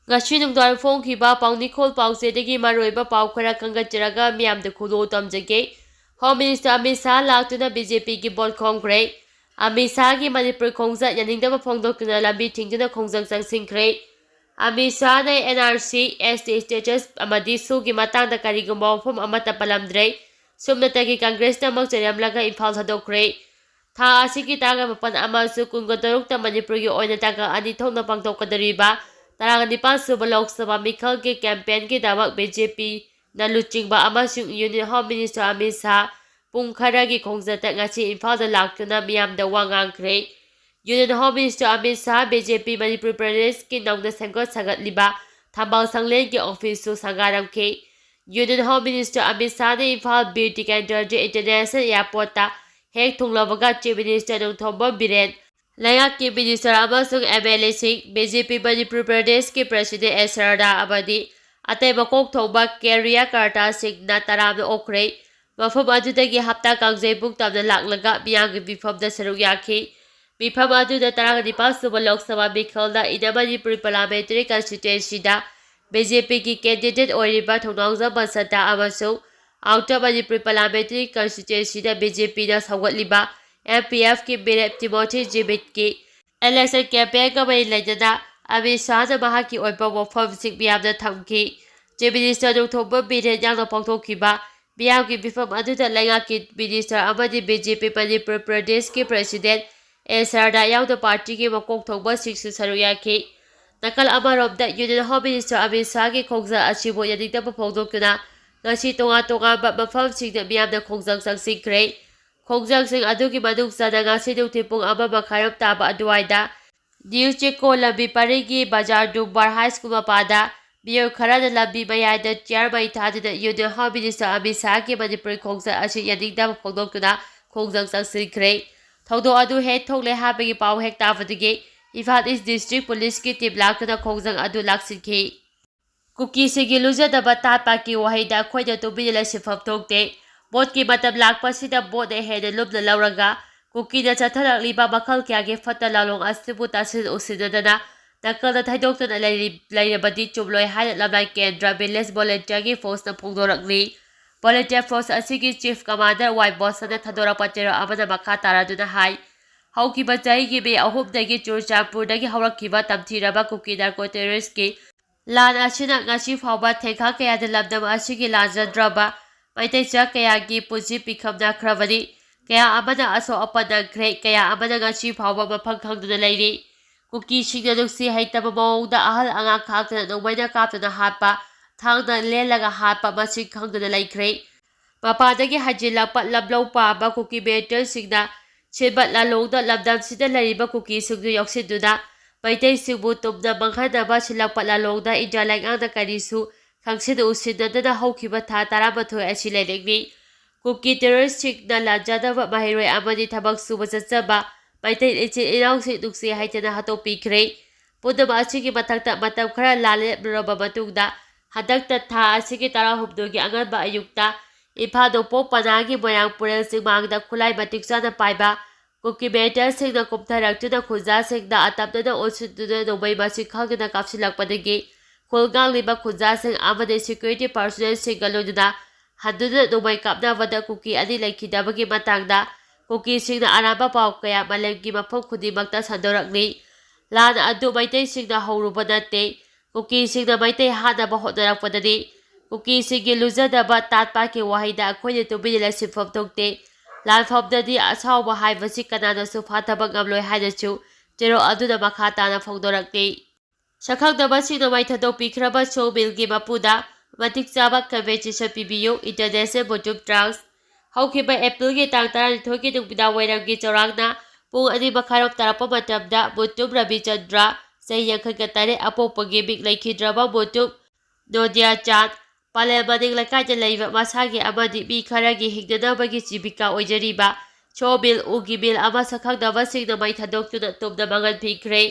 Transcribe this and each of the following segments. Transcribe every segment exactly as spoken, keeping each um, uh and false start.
ꯉꯁꯤ ꯅꯨꯡꯗꯥꯡ ꯐꯣꯡꯈꯤꯕ ꯄꯥꯎꯅꯤꯈꯣꯜ ꯄꯥꯎꯆꯦꯗꯒꯤ ꯃꯔꯨꯑꯣꯏꯕ ꯄꯥꯎ ꯈꯔ ꯈꯟꯒꯠꯆꯔꯒ ꯃꯤꯌꯥꯝꯗ ꯈꯨꯗꯣꯜ ꯇꯝꯖꯒꯦ꯫ ꯍꯣꯝ ꯃꯤꯅꯤꯁꯇꯔ ꯑꯃꯤꯠ ꯁꯥꯍ ꯂꯥꯛꯇꯨꯅ ꯕꯤ ꯖꯦ ꯄꯤꯒꯤ ꯕꯣꯠ ꯈꯣꯝꯈ꯭ꯔꯦ꯫ ꯑꯃꯤꯠ ꯁꯥꯍꯒꯤ ꯃꯅꯤꯄꯨꯔ ꯈꯣꯡꯆꯠ ꯌꯥꯅꯤꯡꯗꯕ ꯐꯣꯡꯗꯣꯛꯇꯨꯅ ꯂꯝꯕꯤ ꯊꯤꯡꯗꯨꯅ ꯈꯣꯡꯖꯪ ꯆꯪꯁꯤꯟꯈ꯭ꯔꯦ꯫ ꯑꯃꯤꯠ ꯁꯥꯍꯅ N R C, S T status ꯑꯃꯗꯤ ꯁꯨꯒꯤ ꯃꯇꯥꯡꯗ ꯀꯔꯤꯒꯨꯝꯕ ꯋꯥꯐꯝ ꯑꯃꯠꯇ ꯄꯜꯂꯝꯗ꯭ꯔꯦ꯫ ꯁꯨꯞꯅꯇꯒꯤ ꯀꯪꯒ꯭ꯔꯦꯁꯅꯃꯛ ꯆꯩꯔꯝꯂꯒ ꯏꯝꯐꯥꯜ ꯊꯥꯗꯣꯛꯈ꯭ꯔꯦ꯫ ꯊꯥ ꯑꯁꯤꯒꯤ ꯇꯔꯥꯒ ꯃꯥꯄꯟ ꯑꯃꯁꯨꯡ ꯀꯨꯟꯒ ꯇꯔꯨꯛꯇ ꯃꯅꯤꯄꯨꯔꯒꯤ ꯑꯣꯏꯅ ꯇꯥꯡꯀꯛ ꯑꯅꯤ ꯊꯣꯛꯅ ꯄꯥꯡꯊꯣꯛꯀꯗꯧꯔꯤꯕ ꯇꯔꯥꯒ ꯅꯤꯄꯥꯟ ꯁꯨꯕ ꯂꯣꯛ ꯁꯚꯥ ꯃꯤꯈꯜꯒꯤ ꯀꯦꯝꯄꯦꯟꯒꯤꯗꯃꯛ ꯕꯤ ꯖꯦ ꯄꯤꯅ ꯂꯨꯆꯤꯡꯕ ꯑꯃꯁꯨꯡ union home minister Amit Shah ꯄꯨꯡ ꯈꯔꯒꯤ ꯈꯣꯡꯆꯠꯇ ꯉꯁꯤ ꯏꯝꯐꯥꯜꯗ ꯂꯥꯛꯇꯨꯅ ꯃꯤꯌꯥꯝꯗ ꯋꯥ ꯉꯥꯡꯈ꯭ꯔꯦ꯫ Union home minister Amit Shah B J P Manipur ꯄ꯭ꯔꯗꯦꯁꯀꯤ ꯅꯧꯅ ꯁꯦꯝꯒꯠ ꯁꯥꯒꯠꯂꯤꯕ ꯊꯝꯕꯥꯜ ꯁꯪꯂꯦꯟꯒꯤ ꯑꯣꯐꯤꯁꯁꯨ ꯁꯪꯒꯥꯔꯝꯈꯤ꯫ ꯌꯨꯅꯤꯌꯟ ꯍꯣꯝ ꯃꯤꯅꯤꯁꯇꯔ ꯑꯃꯤꯠ ꯁꯥꯍꯅ ꯏꯝꯐꯥꯜ ꯕꯤꯔ ꯇꯤꯀꯦꯟꯗ꯭ꯔꯖꯤꯠ ꯏꯟꯇꯔꯅꯦꯁꯅꯦꯜ ꯑꯦꯌꯔꯄꯣꯔꯠꯇ ꯍꯦꯛ ꯊꯨꯡꯂꯕꯒ ꯆꯤꯐ ꯃꯤꯅꯤꯁꯇꯔ ꯅꯣꯡꯊꯣꯝꯕꯝ ꯕꯤꯔꯦꯟ, ꯂꯩꯉꯥꯛꯀꯤ ꯃꯤꯅꯤꯁꯇꯔ ꯑꯃꯁꯨꯡ ꯑꯦꯝ ꯑꯦꯜ ꯑꯦꯁꯤꯡ, ꯕꯤ ꯖꯦ ꯄꯤ ꯃꯅꯤꯄꯨꯔ ꯄ꯭ꯔꯗꯦꯁꯀꯤ ꯄ꯭ꯔꯁꯤꯗꯦꯟ ꯑꯦꯁ ꯁꯔꯗꯥ ꯑꯃꯗꯤ ꯑꯇꯩ ꯃꯀꯣꯛ ꯊꯣꯡꯕ ꯀꯦꯔꯤꯌꯥ ꯀꯔꯇꯥꯁꯤꯡꯅ ꯇꯔꯥꯝꯅ ꯑꯣꯛꯈ꯭ꯔꯦ꯫ ꯃꯐꯝ ꯑꯗꯨꯗꯒꯤ ꯍꯞꯇꯥ ꯀꯥꯡꯖꯩꯕꯨꯡ ꯇꯝꯅ ꯂꯥꯛꯂꯒ ꯃꯤꯌꯥꯝꯒꯤ ꯃꯤꯐꯝꯗ ꯁꯔꯨꯛ ꯌꯥꯈꯤ꯫ ꯃꯤꯐꯝ ꯑꯗꯨꯗ ꯇꯔꯥꯅꯤꯄꯥꯟ ꯁꯨꯕ ꯂꯣꯛ ꯁꯚꯥ ꯃꯤꯈꯜꯗ ꯏꯟꯅꯔ ꯃꯅꯤꯄꯨꯔꯤ ꯄꯥꯔꯂꯤꯌꯥꯃꯦꯟꯇꯔꯤ ꯀꯟꯁꯇꯤꯇ꯭ꯋꯦꯟꯁꯤꯗ ꯕꯤ ꯖꯦ ꯄꯤꯒꯤ ꯀꯦꯟꯗꯤꯗꯦꯠ ꯑꯣꯏꯔꯤꯕ ꯊꯧꯅꯥꯎꯖꯝ ꯕꯁꯟꯇ ꯑꯃꯁꯨꯡ ꯑꯥꯎꯇꯔ ꯃꯅꯤꯄꯨꯔꯤ ꯄꯥꯔꯂꯤꯌꯥꯃꯦꯟꯇꯔꯤ ꯀꯟꯁꯇꯤꯇ꯭ꯋꯦꯟꯁꯤꯗ ꯕꯤ ꯖꯦ ꯄꯤꯅ ꯁꯧꯒꯠꯂꯤꯕ ꯑꯦꯝ ꯄꯤ ꯑꯦꯐꯀꯤ ꯃꯤꯔꯦꯞ ꯇꯤꯃꯣꯊꯤ ꯖꯤꯃꯤꯠꯀꯤ ꯏꯂꯦꯛꯁꯟ ꯀꯦꯝꯄꯦꯟꯒ ꯃꯔꯤ ꯂꯩꯅꯅ ꯑꯃꯤꯠ ꯁꯥꯍꯅ ꯃꯍꯥꯛꯀꯤ ꯑꯣꯏꯕ ꯋꯥꯐꯝꯁꯤꯡ ꯃꯤꯌꯥꯝꯗ ꯊꯝꯈꯤ꯫ ꯆꯤꯐ ꯃꯤꯅꯤꯁꯇꯔ ꯅꯣꯡꯊꯣꯝꯕꯝ ꯕꯤꯔꯦꯟ ꯌꯥꯡꯅ ꯄꯥꯡꯊꯣꯛꯈꯤꯕ ꯃꯤꯌꯥꯝꯒꯤ ꯃꯤꯐꯝ ꯑꯗꯨꯗ ꯂꯩꯉꯥꯛꯀꯤ ꯃꯤꯅꯤꯁꯇꯔ ꯑꯃꯗꯤ ꯕꯤ ꯖꯦ ꯄꯤ ꯃꯅꯤꯄꯨꯔ ꯄ꯭ꯔꯗꯦꯁꯀꯤ ꯄ꯭ꯔꯁꯤꯗꯦꯟ ꯑꯦꯁ ꯁꯔꯗꯥ ꯌꯥꯎꯅ ꯄꯥꯔꯇꯤꯒꯤ ꯃꯀꯣꯛ ꯊꯣꯡꯕꯁꯤꯡꯁꯨ ꯁꯔꯨꯛ ꯌꯥꯈꯤ꯫ ꯅꯥꯀꯜ ꯑꯃꯔꯣꯝꯗ ꯌꯨꯅꯤꯌꯟ ꯍꯣꯝ ꯃꯤꯅꯤꯁꯇꯔ ꯑꯃꯤꯠ ꯁꯥꯍꯒꯤ ꯈꯣꯡꯖꯪ ꯑꯁꯤꯕꯨ ꯌꯥꯅꯤꯡꯗꯕ ꯐꯣꯡꯗꯣꯛꯇꯨꯅ ꯉꯁꯤ ꯇꯣꯉꯥꯟ ꯇꯣꯉꯥꯟꯕ ꯃꯐꯝꯁꯤꯡꯗ ꯃꯤꯌꯥꯝꯅ ꯈꯣꯡꯖꯪ ꯆꯪꯁꯤꯟꯈ꯭ꯔꯦ꯫ ꯈꯣꯡꯖꯪꯁꯤꯡ ꯑꯗꯨꯒꯤ ꯃꯅꯨꯡ ꯆꯟꯅ ꯉꯁꯤ ꯅꯨꯡꯊꯤꯜ ꯄꯨꯡ ꯑꯃ ꯃꯈꯥꯏꯔꯣꯝ ꯇꯥꯕ ꯑꯗꯨꯋꯥꯏꯗ ꯅ꯭ꯌꯨ ꯆꯦꯀꯣ ꯂꯝꯕꯤ ꯄꯔꯤꯡꯒꯤ ꯕꯖꯥꯔ ꯗꯨꯝꯕꯥꯔ ꯍꯥꯏ ꯁ꯭ꯀꯨꯜ ꯃꯄꯥꯗ ꯃꯤꯑꯣꯏ ꯈꯔꯅ ꯂꯝꯕꯤ ꯃꯌꯥꯏꯗ ꯆꯤꯌꯔ ꯃꯩ ꯊꯥꯗꯨꯅ ꯌꯨꯅꯤꯌꯟ ꯍꯣꯝ ꯃꯤꯅꯤꯁꯇꯔ ꯑꯃꯤꯠ ꯁꯥꯍꯒꯤ ꯃꯅꯤꯄꯨꯔꯤ ꯈꯣꯡꯆꯠ ꯑꯁꯤ ꯌꯥꯅꯤꯡꯗꯕ ꯐꯣꯡꯗꯣꯛꯇꯨꯅ ꯈꯣꯡꯖꯪ ꯆꯪꯁꯤꯟꯈ꯭ꯔꯦ꯫ ꯊꯧꯗꯣꯛ ꯑꯗꯨ ꯍꯦꯛ ꯊꯣꯛꯂꯦ ꯍꯥꯏꯕꯒꯤ ꯄꯥꯎ ꯍꯦꯛ ꯇꯥꯕꯗꯒꯤ ꯏꯝꯐꯥꯜ ꯏꯁ ꯗꯤꯁꯇ꯭ꯔꯤꯛ ꯄꯨꯂꯤꯁꯀꯤ ꯇꯤꯝ ꯂꯥꯛꯇꯨꯅ ꯈꯣꯡꯖꯪ ꯑꯗꯨ ꯂꯥꯛꯁꯤꯟꯈꯤ꯫ ꯀꯨꯀꯤꯁꯤꯡꯒꯤ ꯂꯨꯖꯗꯕ ꯇꯥꯠ ꯄꯥꯠꯀꯤ ꯋꯥꯍꯩꯗ ꯑꯩꯈꯣꯏꯅ ꯇꯨꯃꯤꯟꯅ ꯂꯩꯁꯤꯟꯐꯝ ꯊꯣꯛꯇꯦ꯫ ꯚꯣꯠꯀꯤ ꯃꯇꯝ ꯂꯥꯛꯄꯁꯤꯗ ꯚꯣꯠꯅ ꯍꯦꯟꯅ ꯂꯨꯝꯅ ꯂꯧꯔꯒ ꯀꯨꯀꯤꯅ ꯆꯠꯊꯔꯛꯂꯤꯕ ꯃꯈꯜ ꯀꯌꯥꯒꯤ ꯐꯠꯇ ꯂꯥꯂꯣꯡ ꯑꯁꯤꯕꯨ ꯇꯥꯁꯤꯟ ꯎꯁꯤꯟꯅꯗꯅ ꯅꯥꯀꯜꯗ ꯊꯩꯗꯣꯛꯇꯨꯅ ꯂꯩꯔꯤ-, ꯂꯩꯔꯕꯗꯤ ꯆꯨꯝꯂꯣꯏ ꯍꯥꯏꯅ ꯂꯝꯂꯥꯏ ꯀꯦꯟꯗ꯭ꯔ Village Volunteer ꯒꯤ Force ꯅ ꯐꯣꯡꯗꯣꯔꯛꯂꯤ꯫ Volunteer Force ꯑꯁꯤꯒꯤ Chief Commander ꯋꯥꯏ ꯕꯣꯁꯟꯅ ꯊꯥꯗꯣꯔꯛꯄ ꯆꯦꯔꯣꯜ ꯑꯃꯅ ꯃꯈꯥ ꯇꯥꯔꯗꯨꯅ ꯍꯥꯏ, ꯍꯧꯈꯤꯕ ꯆꯍꯤꯒꯤ ꯃꯦ ꯑꯍꯨꯝꯗꯒꯤ ꯆꯨꯔꯆꯥꯟꯄꯨꯔꯗꯒꯤ ꯍꯧꯔꯛꯈꯤꯕ ꯇꯝꯊꯤꯔꯕ ꯀꯨꯀꯤ narco terrorist ꯀꯤ ꯂꯥꯟ ꯑꯁꯤꯅ ꯉꯁꯤ ꯐꯥꯎꯕ ꯊꯦꯡꯈꯥ ꯀꯌꯥꯗ ꯂꯝꯗꯝ ꯑꯁꯤꯒꯤ ꯂꯥꯟꯖꯗ꯭ꯔꯕ ꯃꯩꯇꯩꯆꯥ ꯀꯌꯥꯒꯤ ꯄꯨꯟꯁꯤ ꯄꯤꯈꯝꯅꯈ꯭ꯔꯕꯅꯤ꯫ ꯀꯌꯥ ꯑꯃꯅ ꯑꯁꯣꯛ ꯑꯄꯟ ꯅꯪꯈ꯭ꯔꯦ, ꯀꯌꯥ ꯑꯃꯅ ꯉꯁꯤ ꯐꯥꯎꯕ ꯃꯐꯝ ꯈꯪꯗꯅ ꯂꯩꯔꯤ꯫ ꯀꯨꯀꯤꯁꯤꯡꯅ ꯅꯨꯡꯁꯤ ꯍꯩꯇꯕ ꯃꯑꯣꯡꯗ ꯑꯍꯜ ꯑꯉꯥꯡ ꯈꯥꯛꯇꯅ ꯅꯣꯡꯃꯩꯅ ꯀꯥꯞꯇꯨꯅ ꯍꯥꯠꯄ, ꯊꯥꯡꯅ ꯂꯦꯜꯂꯒ ꯍꯥꯠꯄ ꯃꯁꯤꯡ ꯈꯪꯗꯅ ꯂꯩꯈ꯭ꯔꯦ꯫ ꯃꯄꯥꯟꯗꯒꯤ ꯍꯟꯖꯤꯜꯂꯛꯄ ꯂꯝꯂꯧ ꯄꯥꯝꯕ ꯀꯨꯀꯤ militant ꯁꯤꯡꯅ ꯁꯤꯟꯕ ꯂꯥꯂꯣꯡꯗ ꯂꯝꯗꯝꯁꯤꯗ ꯂꯩꯔꯤꯕ ꯀꯨꯀꯤꯁꯤꯡꯗꯨ ꯌꯥꯎꯁꯤꯟꯗꯨꯅ ꯃꯩꯇꯩꯁꯤꯡꯕꯨ ꯇꯨꯝꯅ ꯃꯥꯡꯍꯟꯅꯕ ꯁꯤꯜꯂꯛꯄ ꯂꯥꯂꯣꯡꯗ ꯏꯟꯗꯤꯌꯥ ꯂꯩꯉꯥꯛꯅ ꯀꯔꯤꯁꯨ ꯈꯪꯁꯤꯟ ꯎꯁꯤꯟꯅꯗꯅ ꯍꯧꯈꯤꯕ ꯊꯥ ꯇꯔꯥꯃꯥꯊꯣꯏ ꯑꯁꯤ ꯂꯩꯔꯦꯛꯂꯤ꯫ ꯀꯨꯀꯤ terrorist ꯁꯤꯡꯅ ꯂꯥꯟꯖꯗꯕ ꯃꯍꯩꯔꯣꯏ ꯑꯃꯗꯤ ꯊꯕꯛ ꯁꯨꯕ ꯆꯠꯆꯕ ꯃꯩꯇꯩ ꯏꯆꯤꯜ ꯏꯅꯥꯎꯁꯤꯡ ꯅꯨꯡꯁꯤ ꯍꯩꯇꯅ ꯍꯥꯠꯇꯣꯛꯄꯤꯈ꯭ꯔꯦ꯫ ꯄꯨꯝꯅꯃꯛ ꯑꯁꯤꯒꯤ ꯃꯊꯛꯇ ꯃꯇꯝ ꯈꯔ ꯂꯥꯟ ꯂꯦꯞꯂꯨꯔꯕ ꯃꯇꯨꯡꯗ ꯍꯟꯗꯛꯇ ꯊꯥ ꯑꯁꯤꯒꯤ ꯇꯔꯥꯍꯨꯝꯗꯣꯏꯒꯤ ꯑꯉꯟꯕ ꯑꯌꯨꯛꯇ ꯏꯝꯐꯥꯜ ꯅꯣꯡꯄꯣꯛ ꯄꯅꯥꯒꯤ ꯃꯣꯏꯔꯥꯡ ꯄꯨꯔꯦꯜ ꯆꯤꯡꯃꯥꯡꯗ ꯈꯨꯠꯂꯥꯏ ꯃꯇꯤꯛ ꯆꯥꯅ ꯄꯥꯏꯕ ꯀꯨꯀꯤ militant ꯁꯤꯡꯅ ꯀꯨꯝꯊꯔꯛꯇꯨꯅ ꯈꯨꯟꯖꯥꯁꯤꯡꯗ ꯑꯇꯞꯅꯅ ꯑꯣꯟꯁꯤꯟꯗꯨꯅ ꯅꯣꯡꯃꯩ ꯃꯁꯤꯡ ꯈꯪꯗꯅ ꯀꯥꯞꯁꯤꯜꯂꯛꯄꯗꯒꯤ ꯈꯨꯜ ꯉꯥꯛꯂꯤꯕ ꯈꯨꯟꯖꯥꯁꯤꯡ ꯑꯃꯗꯤ security personnel ꯁꯤꯡꯒ ꯂꯣꯏꯅꯅ ꯍꯟꯗꯨꯅ ꯅꯣꯡꯃꯩ ꯀꯥꯞꯅꯕꯗ ꯀꯨꯀꯤ ꯑꯅꯤ ꯂꯩꯈꯤꯗꯕꯒꯤ ꯃꯇꯥꯡꯗ ꯀꯨꯀꯤꯁꯤꯡꯅ ꯑꯔꯥꯟꯕ ꯄꯥꯎ ꯀꯌꯥ ꯃꯥꯂꯦꯝꯒꯤ ꯃꯐꯝ ꯈꯨꯗꯤꯡꯃꯛꯇ ꯁꯟꯗꯣꯔꯛꯂꯤ꯫ ꯂꯥꯟ ꯑꯗꯨ ꯃꯩꯇꯩꯁꯤꯡꯅ ꯍꯧꯔꯨꯕ ꯅꯠꯇꯦ꯫ ꯀꯨꯀꯤꯁꯤꯡꯅ ꯃꯩꯇꯩ ꯍꯥꯠꯅꯕ ꯍꯣꯠꯅꯔꯛꯄꯗꯗꯤ ꯀꯨꯀꯤꯁꯤꯡꯒꯤ ꯂꯨꯖꯗꯕ ꯇꯥꯠ ꯄꯥꯠꯀꯤ ꯋꯥꯍꯩꯗ ꯑꯩꯈꯣꯏꯅ ꯇꯨꯃꯤꯟꯅ ꯂꯩꯁꯤꯟꯐꯝ ꯊꯣꯛꯇꯦ꯫ ꯂꯥꯟꯐꯝꯗꯗꯤ ꯑꯁꯥꯎꯕ ꯍꯥꯏꯕꯁꯤ ꯀꯅꯥꯅꯁꯨ ꯐꯥꯊꯕ ꯉꯝꯂꯣꯏ ꯍꯥꯏꯅꯁꯨ ꯆꯦꯔꯣꯜ ꯑꯗꯨꯅ ꯃꯈꯥ ꯇꯥꯅ ꯐꯣꯡꯗꯣꯔꯛꯂꯤ꯫ ꯁꯛꯈꯪꯗꯕꯁꯤꯡꯅ ꯃꯩ ꯊꯥꯗꯣꯛꯄꯤꯈ꯭ꯔꯕ ꯁꯣ ꯃꯤꯜꯒꯤ ꯃꯄꯨꯗ ꯃꯇꯤꯛ ꯆꯥꯕ compensation ꯄꯤꯕꯤꯌꯨ꯫ International ꯃꯨꯇꯨꯝ ꯇ꯭ꯔꯥꯁ꯫ ꯍꯧꯈꯤꯕ ꯑꯦꯄ꯭ꯔꯤꯜꯒꯤ ꯇꯥꯡ ꯇꯔꯥꯅꯤꯊꯣꯏꯒꯤ ꯅꯨꯃꯤꯗꯥꯡ ꯋꯥꯏꯔꯝꯒꯤ ꯆꯥꯎꯔꯥꯛꯅ ꯄꯨꯡ ꯑꯅꯤ ꯃꯈꯥꯏꯔꯣꯝ ꯇꯥꯔꯛꯄ ꯃꯇꯝꯗ ꯃꯨꯇꯨꯝ ꯔꯕꯤꯆꯟꯗ꯭ꯔ, ꯆꯍꯤ ꯌꯥꯡꯈꯩꯒ ꯇꯔꯦꯠ, ꯑꯄꯣꯛꯄꯒꯤ ꯃꯤꯡ ꯂꯩꯈꯤꯗ꯭ꯔꯕ ꯃꯨꯇꯨꯝ ꯅꯣꯗꯤꯌꯥ ꯆꯥꯟ, ꯄꯂꯦꯜ ꯃꯅꯤꯡ ꯂꯩꯀꯥꯏꯗ ꯂꯩꯕ ꯃꯁꯥꯒꯤ ꯑꯃꯗꯤ ꯃꯤ ꯈꯔꯒꯤ ꯍꯤꯡꯅꯅꯕꯒꯤ ꯖꯤꯕꯤꯀꯥ ꯑꯣꯏꯖꯔꯤꯕ ꯁꯣ ꯃꯤꯜ, ꯎꯒꯤ ꯃꯤꯜ ꯑꯃ ꯁꯛꯈꯪꯗꯕꯁꯤꯡꯅ ꯃꯩ ꯊꯥꯗꯣꯛꯇꯨꯅ ꯇꯨꯝꯅ ꯃꯥꯡꯍꯟꯕꯤꯈ꯭ꯔꯦ꯫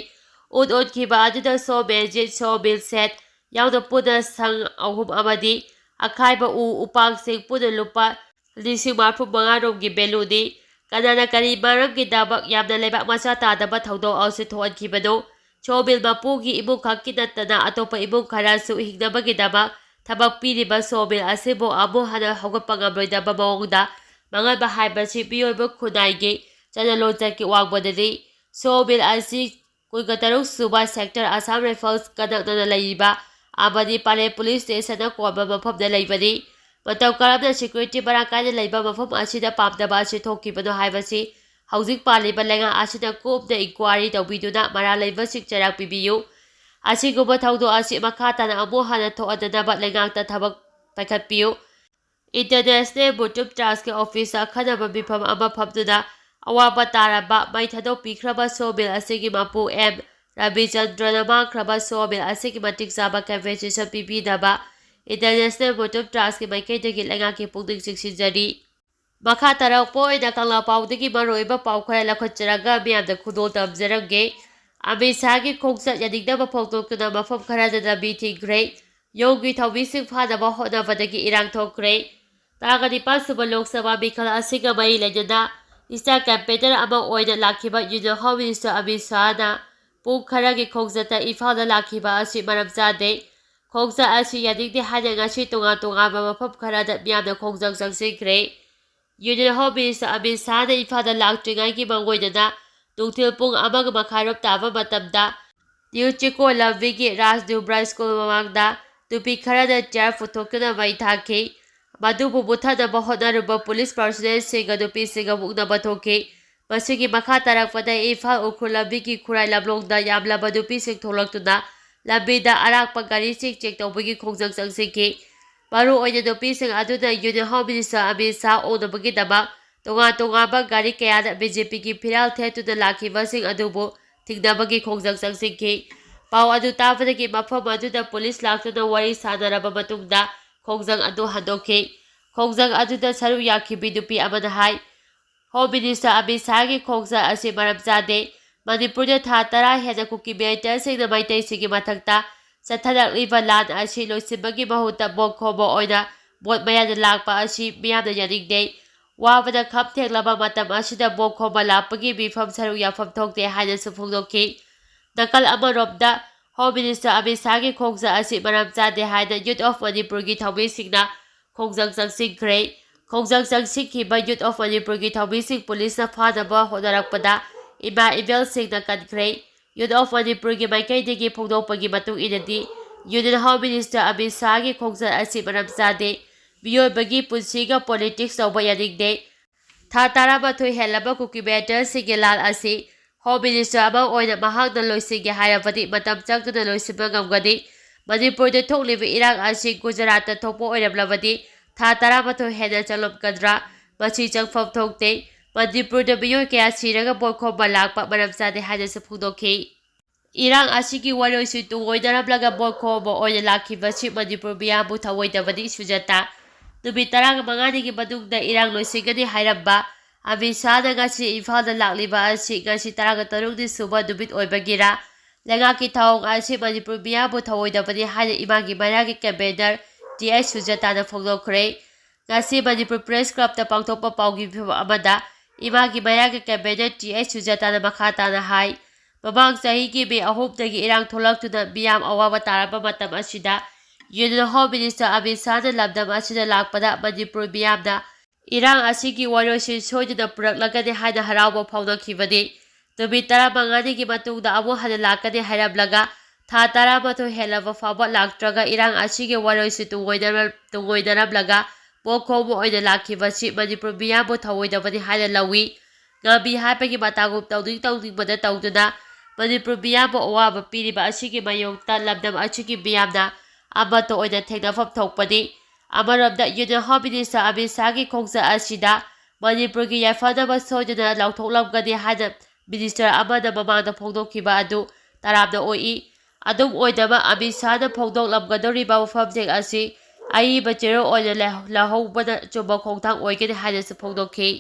ꯎꯠ ꯎꯠꯈꯤꯕ ꯑꯗꯨꯗ ꯁꯣ ꯃꯤꯜ ꯖꯤꯠ, ꯁꯣ ꯃꯤꯜ ꯁꯦꯠ ꯌꯥꯎꯅ ꯄꯨꯟꯅ ꯁꯪ ꯑꯍꯨꯝ ꯑꯃꯗꯤ ꯑꯈꯥꯏꯕ ꯎ ꯎꯄꯥꯛꯁꯤꯡ ꯄꯨꯟꯅ ꯂꯨꯄꯥ ꯂꯤꯁꯤꯡ ꯃꯔꯤꯐꯨ ꯃꯉꯥ ꯔꯣꯝꯒꯤ value ꯅꯤ꯫ ꯀꯅꯥꯅ ꯀꯔꯤ ꯃꯔꯝꯒꯤꯗꯃꯛ ꯌꯥꯝꯅ ꯂꯩꯕꯥꯛ ꯃꯆꯥ ꯇꯥꯗꯕ ꯊꯧꯗꯣꯛ ꯑꯁꯤ ꯊꯣꯛꯍꯟꯈꯤꯕꯅꯣ? ꯁꯣꯃꯤꯜ ꯃꯄꯨꯒꯤ ꯏꯃꯨꯡ ꯈꯛꯀꯤ ꯅꯠꯇꯅ ꯑꯇꯣꯞꯄ ꯏꯃꯨꯡ ꯈꯔꯁꯨ ꯍꯤꯡꯅꯕꯒꯤꯗꯃꯛ ꯊꯕꯛ ꯄꯤꯔꯤꯕ ꯁꯣꯃꯤꯜ ꯑꯁꯤꯕꯨ ꯑꯃꯨꯛ ꯍꯟꯅ ꯍꯧꯒꯠꯄ ꯉꯝꯂꯣꯏꯗꯕ ꯃꯑꯣꯡꯗ ꯃꯥꯡꯍꯟꯕ ꯍꯥꯏꯕꯁꯤ ꯃꯤꯑꯣꯏꯕ ꯈꯨꯟꯅꯥꯏꯒꯤ ꯆꯠꯅ ꯂꯣꯟꯆꯠꯀꯤ ꯋꯥꯡꯃꯗꯅꯤ꯫ ꯁꯣꯃꯤꯜ ꯑꯁꯤ ꯀꯨꯟꯒ ꯇꯔꯨꯛ ꯁꯨꯕ ꯁꯦꯛꯇꯔ ꯑꯁꯥꯝ ꯔꯥꯏꯐꯜꯁꯀ ꯅꯛꯅꯅ ꯂꯩꯔꯤꯕ ꯑꯃꯗꯤ ꯄꯥꯂꯦ ꯄꯨꯂꯤꯁ ꯁ꯭ꯇꯦꯁꯟꯅ ꯀꯣꯟꯕ ꯃꯐꯝꯗ ꯂꯩꯕꯅꯤ꯫ ꯃꯇꯧ ꯀꯔꯝꯅ ꯁꯦꯀ꯭ꯌꯨꯔꯤꯇꯤ ꯃꯔꯥꯡ ꯀꯥꯏꯅ ꯂꯩꯕ ꯃꯐꯝ ꯑꯁꯤꯗ ꯄꯥꯝꯗꯕ ꯑꯁꯤ ꯊꯣꯛꯈꯤꯕꯅꯣ ꯍꯥꯏꯕꯁꯤ ꯍꯧꯖꯤꯛ ꯄꯥꯜꯂꯤꯕ ꯂꯩꯉꯥꯛ ꯑꯁꯤꯅ ꯀꯨꯞꯅ ꯏꯟꯀ꯭ꯋꯥꯔꯤ ꯇꯧꯕꯤꯗꯨꯅ ꯃꯔꯥꯜ ꯂꯩꯕꯁꯤꯡ ꯆꯩꯔꯥꯛ ꯄꯤꯕꯤꯌꯨ꯫ ꯑꯁꯤꯒꯨꯝꯕ ꯊꯧꯗꯣꯛ ꯑꯁꯤ ꯃꯈꯥ ꯇꯥꯅ ꯑꯃꯨꯛ ꯍꯟꯅ ꯊꯣꯛꯍꯟꯗꯅꯕ ꯂꯩꯉꯥꯛꯇ ꯊꯕꯛ ꯄꯥꯏꯈꯠꯄꯤꯌꯨ꯫ ꯏꯟꯇꯔꯅꯦꯁꯅꯦꯜ ꯃꯨꯇꯨꯝ ꯇ꯭ꯔꯥꯁꯀꯤ ꯑꯣꯐꯤꯁꯇ ꯑꯈꯟꯅꯕ ꯃꯤꯐꯝ ꯑꯃ ꯐꯝꯗꯨꯅ ꯑꯋꯥꯕ ꯇꯥꯔꯕ ꯃꯩ ꯊꯥꯗꯣꯛꯄꯤꯈ꯭ꯔꯕ ꯁꯣꯃꯤꯜ ꯑꯁꯤꯒꯤ ꯃꯄꯨ ꯑꯦꯝ ꯔꯕꯤꯆꯟꯗ꯭ꯔꯅ ꯃꯥꯡꯈ꯭ꯔꯕ ꯁꯣꯃꯤꯜ ꯑꯁꯤꯒꯤ ꯃꯇꯤꯛ ꯆꯥꯕ ꯀꯝꯄꯦꯟꯁꯦꯁꯟ ꯄꯤꯕꯤꯅꯕ ꯏꯟꯇꯔꯅꯦꯁꯅꯦꯜ ꯃꯨꯇꯨꯝ ꯇ꯭ꯔꯥꯁꯀꯤ ꯃꯥꯏꯀꯩꯗꯒꯤ ꯂꯩꯉꯥꯛꯀꯤ ꯄꯨꯛꯅꯤꯡ ꯆꯤꯡꯁꯤꯟꯖꯔꯤ꯫ ꯃꯈꯥ ꯇꯥꯔꯛꯄ ꯑꯣꯏꯅ ꯀꯪꯂꯥ ꯄꯥꯎꯗꯒꯤ ꯃꯔꯨꯑꯣꯏꯕ ꯄꯥꯎ ꯈꯔ ꯂꯧꯈꯠꯆꯔꯒ ꯃꯤꯌꯥꯝꯗ ꯈꯨꯗꯣꯜ ꯇꯝꯖꯔꯝꯒꯦ꯫ ꯑꯃꯤꯠ ꯁꯥꯍꯒꯤ ꯈꯣꯡꯆꯠ ꯌꯥꯅꯤꯡꯗꯕ ꯐꯣꯡꯗꯣꯛꯇꯨꯅ ꯃꯐꯝ ꯈꯔꯗ ꯂꯝꯕꯤ ꯊꯤꯡꯈ꯭ꯔꯦ꯫ ꯌꯣꯡꯒꯤ ꯊꯧꯃꯤꯁꯤꯡ ꯐꯥꯅꯕ ꯍꯣꯠꯅꯕꯗꯒꯤ ꯏꯔꯥꯡ ꯊꯣꯛꯈ꯭ꯔꯦ꯫ ꯇꯔꯥꯒ ꯅꯤꯄꯥꯟ ꯁꯨꯕ ꯂꯣꯛ ꯁꯚꯥ ꯃꯤꯈꯜ ꯑꯁꯤꯒ ꯃꯔꯤ ꯂꯩꯅꯅ ꯏꯟꯁꯇꯥ ꯀꯦꯝꯄꯦꯟꯅꯔ ꯑꯃ ꯑꯣꯏꯅ ꯂꯥꯛꯈꯤꯕ ꯌꯨꯅꯤꯌꯟ ꯍꯣꯝ ꯃꯤꯅꯤꯁꯇꯔ ꯑꯃꯤꯠ ꯁꯥꯍꯅ ꯄꯨꯡ ꯈꯔꯒꯤ ꯈꯣꯡꯆꯠꯇ ꯏꯝꯐꯥꯜꯗ ꯂꯥꯛꯈꯤꯕ ꯑꯁꯤ ꯃꯔꯝ ꯆꯥꯗꯦ꯫ ꯈꯣꯡꯆꯠ ꯑꯁꯤ ꯌꯥꯅꯤꯡꯗꯦ ꯍꯥꯏꯅ ꯉꯁꯤ ꯇꯣꯉꯥꯟ ꯇꯣꯉꯥꯟꯕ ꯃꯐꯝ ꯈꯔꯗ ꯃꯤꯌꯥꯝꯅ ꯈꯣꯡꯖꯪ ꯆꯪꯁꯤꯟꯈ꯭ꯔꯦ꯫ ꯌꯨꯅꯤꯌꯟ ꯍꯣꯝ ꯃꯤꯅꯤꯁꯇꯔ ꯑꯃꯤꯠ ꯁꯥꯍꯅ ꯏꯝꯐꯥꯜꯗ ꯂꯥꯛꯇ꯭ꯔꯤꯉꯩꯒꯤ ꯃꯥꯡꯑꯣꯏꯅꯅ ꯅꯨꯡꯊꯤꯜ ꯄꯨꯡ ꯑꯃꯒ ꯃꯈꯥꯏꯔꯣꯝ ꯇꯥꯕ ꯃꯇꯝꯗ ꯅ꯭ꯌꯨ ꯆꯤꯀꯣ ꯂꯝꯕꯤꯒꯤ ꯔꯥꯖ ꯗꯨꯕ꯭ꯔꯥ ꯁ꯭ꯀꯨꯜ ꯃꯃꯥꯡꯗ ꯅꯨꯄꯤ ꯈꯔꯅ ꯇꯤꯌꯥꯔ ꯄꯨꯊꯣꯛꯇꯨꯅ ꯃꯩ ꯊꯥꯈꯤ꯫ ꯃꯗꯨꯕꯨ ꯃꯨꯠꯊꯠꯅꯕ ꯍꯣꯠꯅꯔꯨꯕ ꯄꯨꯂꯤꯁ ꯄꯥꯔꯁꯣꯅꯦꯜꯁꯤꯡꯒ ꯅꯨꯄꯤꯁꯤꯡꯒ ꯃꯨꯛꯅꯕ ꯊꯣꯛꯈꯤ꯫ ꯃꯁꯤꯒꯤ ꯃꯈꯥ ꯇꯥꯔꯛꯄꯗ ꯏꯝꯐꯥꯜ ꯎꯈ꯭ꯔꯨꯜ ꯂꯝꯕꯤꯒꯤ ꯈꯨꯔꯥꯏ ꯂꯝꯂꯣꯡꯗ ꯌꯥꯝꯂꯕ ꯅꯨꯄꯤꯁꯤꯡ ꯊꯣꯛꯂꯛꯇꯨꯅ ꯂꯝꯕꯤꯗ ꯑꯔꯥꯛꯄ ꯒꯥꯔꯤꯁꯤꯡ ꯆꯦꯛ ꯇꯧꯕꯒꯤ ꯈꯣꯡꯖꯪ ꯆꯪꯁꯤꯟꯈꯤ꯫ ꯃꯔꯨꯑꯣꯏꯅ ꯅꯨꯄꯤꯁꯤꯡ ꯑꯗꯨꯅ union home minister Amit Shah ꯎꯅꯕꯒꯤꯗꯃꯛ ꯇꯣꯉꯥꯟ ꯇꯣꯉꯥꯟꯕ ꯒꯥꯔꯤ ꯀꯌꯥꯗ ꯕꯤ ꯖꯦ ꯄꯤꯒꯤ ꯐꯤꯔꯥꯜ ꯊꯦꯠꯇꯨꯅ ꯂꯥꯛꯈꯤꯕꯁꯤꯡ ꯑꯗꯨꯕꯨ ꯊꯤꯡꯅꯕꯒꯤ ꯈꯣꯡꯖꯪ ꯆꯪꯁꯤꯟꯈꯤ꯫ ꯄꯥꯎ ꯑꯗꯨ ꯇꯥꯕꯗꯒꯤ ꯃꯐꯝ ꯑꯗꯨꯗ ꯄꯨꯂꯤꯁ ꯂꯥꯛꯇꯨꯅ ꯋꯥꯔꯤ ꯁꯥꯅꯔꯕ ꯃꯇꯨꯡꯗ ꯈꯣꯡꯖꯪ ꯑꯗꯨ ꯍꯟꯗꯣꯛꯈꯤ꯫ ꯈꯣꯡꯖꯪ ꯑꯗꯨꯗ ꯁꯔꯨꯛ ꯌꯥꯈꯤꯕꯤ ꯅꯨꯄꯤ ꯑꯃꯅ ꯍꯥꯏ, ꯍꯣꯝ ꯃꯤꯅꯤꯁꯇꯔ ꯑꯃꯤꯠ ꯁꯥꯍꯒꯤ ꯈꯣꯡꯆꯠ ꯑꯁꯤ ꯃꯔꯝ ꯆꯥꯗꯦ꯫ ꯃꯅꯤꯄꯨꯔꯗ ꯊꯥ ꯇꯔꯥ ꯍꯦꯟꯅ ꯀꯨꯀꯤ ꯃꯤꯂꯤꯇꯦꯟꯁꯤꯡꯅ ꯃꯩꯇꯩꯁꯤꯡꯒꯤ ꯃꯊꯛꯇ ꯆꯠꯊꯔꯛꯂꯤꯕ ꯂꯥꯟ ꯑꯁꯤ ꯂꯣꯏꯁꯤꯟꯕꯒꯤ ꯃꯍꯨꯠꯇ ꯕꯣꯝ ꯈꯣꯝꯕ ꯑꯣꯏꯅ ꯚꯣꯠ ꯃꯌꯥꯗ ꯂꯥꯛꯄ ꯑꯁꯤ ꯃꯤꯌꯥꯝꯅ ꯌꯥꯅꯤꯡꯗꯦ꯫ ꯋꯥꯕꯅ ꯈꯝ ꯊꯦꯡꯂꯕ ꯃꯇꯝ ꯑꯁꯤꯗ ꯕꯣꯝ ꯈꯣꯝꯕ ꯂꯥꯛꯄꯒꯤ ꯃꯤꯐꯝ ꯁꯔꯨꯛ ꯌꯥꯐꯝ ꯊꯣꯛꯇꯦ ꯍꯥꯏꯅꯁꯨ ꯐꯣꯡꯗꯣꯛꯈꯤ꯫ ꯅꯥꯀꯜ ꯑꯃꯔꯣꯝꯗ, Home Minister ꯑꯃꯤꯠ ꯁꯥꯍꯒꯤ ꯈꯣꯡꯆꯠ ꯑꯁꯤ ꯃꯔꯝ ꯆꯥꯗꯦ ꯍꯥꯏꯅ Youth of ꯃꯅꯤꯄꯨꯔꯒꯤ ꯊꯧꯃꯤꯁꯤꯡꯅ ꯈꯣꯡꯖꯪ ꯆꯪꯁꯤꯟꯈ꯭ꯔꯦ꯫ ꯈꯣꯡꯖꯪ ꯆꯪꯁꯤꯟꯈꯤꯕ Youth of ꯃꯅꯤꯄꯨꯔꯒꯤ ꯊꯧꯃꯤꯁꯤꯡ ꯄꯨꯂꯤꯁꯅ ꯐꯥꯅꯕ ꯍꯣꯠꯅꯔꯛꯄꯗ ꯏꯃꯥ ꯏꯕꯦꯜꯁꯤꯡꯅ ꯀꯟꯈ꯭ꯔꯦ꯫ Youth of ꯃꯅꯤꯄꯨꯔꯒꯤ ꯃꯥꯏꯀꯩꯗꯒꯤ ꯐꯣꯡꯗꯣꯛꯄꯒꯤ ꯃꯇꯨꯡ ꯏꯟꯅꯗꯤ, Union Home Minister ꯑꯃꯤꯠ ꯁꯥꯍꯒꯤ ꯈꯣꯡꯆꯠ ꯑꯁꯤ ꯃꯔꯝ ꯆꯥꯗꯦ꯫ ꯃꯤꯑꯣꯏꯕꯒꯤ ꯄꯨꯟꯁꯤꯒ politics ꯇꯧꯕ ꯌꯥꯅꯤꯡꯗꯦ꯫ ꯊꯥ ꯇꯔꯥꯃꯥꯊꯣꯏ ꯍꯦꯜꯂꯕ ꯀꯨꯀꯤ ꯃꯦꯇꯔꯁꯤꯡꯒꯤ ꯂꯥꯟ ꯑꯁꯤ Home Minister ꯑꯃ ꯑꯣꯏꯅ ꯃꯍꯥꯛꯅ ꯂꯣꯏꯁꯤꯟꯒꯦ ꯍꯥꯏꯔꯕꯗꯤ ꯃꯇꯝ ꯆꯪꯗꯅ ꯂꯣꯏꯁꯤꯟꯕ ꯉꯝꯒꯅꯤ꯫ ꯃꯅꯤꯄꯨꯔꯗ ꯊꯣꯛꯂꯤꯕ ꯏꯔꯥꯡ ꯑꯁꯤ ꯒꯨꯖꯔꯥꯠꯇ ꯊꯣꯛꯄ ꯑꯣꯏꯔꯝꯂꯕꯗꯤ ꯊꯥ ꯇꯔꯥꯃꯥꯊꯣꯏ ꯍꯦꯟꯅ ꯆꯪꯂꯝꯒꯗ꯭ꯔꯥ? ꯃꯁꯤ ꯆꯪꯐꯝ ꯊꯣꯛꯇꯦ꯫ ꯃꯅꯤꯄꯨꯔꯗ ꯃꯤꯑꯣꯏ ꯀꯌꯥ ꯁꯤꯔꯒ ꯚꯣꯠ ꯈꯣꯝꯕ ꯂꯥꯛꯄ ꯃꯔꯝ ꯆꯥꯗꯦ ꯍꯥꯏꯅꯁꯨ ꯐꯣꯡꯗꯣꯛꯈꯤ꯫ ꯏꯔꯥꯡ ꯑꯁꯤꯒꯤ ꯋꯥꯔꯣꯏꯁꯤꯟ ꯇꯨꯡꯑꯣꯏꯅꯔꯝꯂꯒ ꯚꯣꯠ ꯈꯣꯝꯕ ꯑꯣꯏꯅ ꯂꯥꯛꯈꯤꯕꯁꯤ ꯃꯅꯤꯄꯨꯔ ꯃꯤꯌꯥꯝꯕꯨ ꯊꯑꯣꯏꯗꯕꯅꯤ꯫ ꯁꯨꯖꯥꯇꯥ, ꯅꯨꯃꯤꯠ ꯇꯔꯥꯃꯉꯥꯅꯤꯒꯤ ꯃꯇꯨꯡꯗ ꯏꯔꯥꯡ ꯂꯣꯏꯁꯤꯟꯒꯅꯤ ꯍꯥꯏꯔꯝꯕ ꯑꯃꯤꯠ ꯁꯥꯍꯅ ꯉꯁꯤ ꯏꯝꯐꯥꯜꯗ ꯂꯥꯛꯂꯤꯕ ꯑꯁꯤ ꯉꯁꯤ ꯇꯔꯥꯇꯔꯨꯛꯅꯤ ꯁꯨꯕ ꯅꯨꯃꯤꯠ ꯑꯣꯏꯕꯒꯤꯔꯥ? ꯂꯩꯉꯥꯛꯀꯤ ꯊꯧꯑꯣꯡ ꯑꯁꯤ ꯃꯅꯤꯄꯨꯔ ꯃꯤꯌꯥꯝꯕꯨ ꯊꯑꯣꯏꯗꯕꯅꯤ ꯍꯥꯏꯅ ꯏꯃꯥꯒꯤ ꯃꯩꯔꯥꯒꯤ convener ꯇꯤ ꯑꯩꯆ ꯁꯨꯖꯥꯇꯥꯅ ꯐꯣꯡꯗꯣꯛꯈ꯭ꯔꯦ꯫ ꯉꯁꯤ ꯃꯅꯤꯄꯨꯔ Press Clubꯇ ꯄꯥꯡꯊꯣꯛꯄ ꯄꯥꯎꯒꯤ ꯐꯤꯕꯝ ꯑꯃꯗ ꯏꯃꯥꯒꯤ ꯃꯩꯔꯥꯒꯤ convener ꯇꯤ ꯑꯩꯆ ꯁꯨꯖꯥꯇꯥꯅ ꯃꯈꯥ ꯇꯥꯅ ꯍꯥꯏ, ꯃꯃꯥꯡ ꯆꯍꯤꯒꯤ ꯃꯦ ꯑꯍꯨꯝꯗꯒꯤ ꯏꯔꯥꯡ ꯊꯣꯛꯂꯛꯇꯨꯅ ꯃꯤꯌꯥꯝ ꯑꯋꯥꯕ ꯇꯥꯔꯕ ꯃꯇꯝ ꯑꯁꯤꯗ Union Home Minister ꯑꯃꯤꯠ ꯁꯥꯍꯅ ꯂꯝꯗꯝ ꯑꯁꯤꯗ ꯂꯥꯛꯄꯗ ꯃꯅꯤꯄꯨꯔ ꯃꯤꯌꯥꯝꯅ ꯏꯔꯥꯡ ꯑꯁꯤꯒꯤ ꯋꯥꯔꯣꯏꯁꯤꯟ ꯁꯣꯏꯗꯅ ꯄꯨꯔꯛꯂꯒꯅꯤ ꯍꯥꯏꯅ ꯍꯔꯥꯎꯕ ꯐꯣꯡꯗꯣꯛꯈꯤꯕꯅꯤ꯫ ꯅꯨꯃꯤꯠ ꯇꯔꯥꯃꯉꯥꯅꯤꯒꯤ ꯃꯇꯨꯡꯗ ꯑꯃꯨꯛ ꯍꯟꯅ ꯂꯥꯛꯀꯅꯤ ꯍꯥꯏꯔꯝꯂꯒ ꯊꯥ ꯇꯔꯥꯃꯥꯊꯣꯏ ꯍꯦꯜꯂꯕ ꯐꯥꯎꯕ ꯂꯥꯛꯇ꯭ꯔꯒ ꯏꯔꯥꯡ ꯑꯁꯤꯒꯤ ꯋꯥꯔꯣꯏꯁꯤꯟ ꯇꯨꯡꯑꯣꯏꯅꯔ-, ꯇꯨꯡꯑꯣꯏꯅꯔꯝꯂꯒ ꯚꯣꯠ ꯈꯣꯝꯕ ꯑꯣꯏꯅ ꯂꯥꯛꯈꯤꯕꯁꯤ ꯃꯅꯤꯄꯨꯔ ꯃꯤꯌꯥꯝꯕꯨ ꯊꯑꯣꯏꯗꯕꯅꯤ ꯍꯥꯏꯅ ꯂꯧꯏ꯫ ꯉꯝꯃꯤ ꯍꯥꯏꯕꯒꯤ ꯃꯇꯥꯒꯨꯝ ꯇꯧꯅꯤꯡ ꯇꯧꯅꯤꯡꯕꯗ ꯇꯧꯗꯨꯅ ꯃꯅꯤꯄꯨꯔ ꯃꯤꯌꯥꯝꯕꯨ ꯑꯋꯥꯕ ꯄꯤꯔꯤꯕ ꯑꯁꯤꯒꯤ ꯃꯥꯌꯣꯛꯇ ꯂꯝꯗꯝ ꯑꯁꯤꯒꯤ ꯃꯤꯌꯥꯝꯅ ꯑꯃꯠꯇ ꯑꯣꯏꯅ ꯊꯦꯡꯅꯐꯝ ꯊꯣꯛꯄꯅꯤ꯫ ꯑꯃꯔꯣꯝꯗ Union Home Minister ꯑꯃꯤꯠ ꯁꯥꯍꯒꯤ ꯈꯣꯡꯆꯠ ꯑꯁꯤꯗ ꯃꯅꯤꯄꯨꯔꯒꯤ ꯌꯥꯏꯐꯅꯕ ꯁꯣꯏꯗꯅ ꯂꯥꯎꯊꯣꯛꯂꯝꯒꯅꯤ ꯍꯥꯏꯅ Minister ꯑꯃꯅ ꯃꯃꯥꯡꯗ ꯐꯣꯡꯗꯣꯛꯈꯤꯕ ꯑꯗꯨ ꯇꯔꯥꯝꯅ ꯑꯣꯛꯏ꯫ ꯑꯗꯨꯝ ꯑꯣꯏꯅꯃꯛ, ꯑꯃꯤꯠ ꯁꯥꯍꯅ ꯐꯣꯡꯗꯣꯛꯂꯝꯒꯗꯧꯔꯤꯕ ꯋꯥꯐꯝꯁꯤꯡ ꯑꯁꯤ ꯑꯏꯕ ꯆꯦꯔꯣꯜ ꯑꯣꯏꯅ ꯂꯩ-, ꯂꯧꯍꯧꯕꯅ ꯑꯆꯨꯝꯕ ꯈꯣꯡꯊꯥꯡ ꯑꯣꯏꯒꯅꯤ ꯍꯥꯏꯅꯁꯨ ꯐꯣꯡꯗꯣꯛꯈꯤ꯫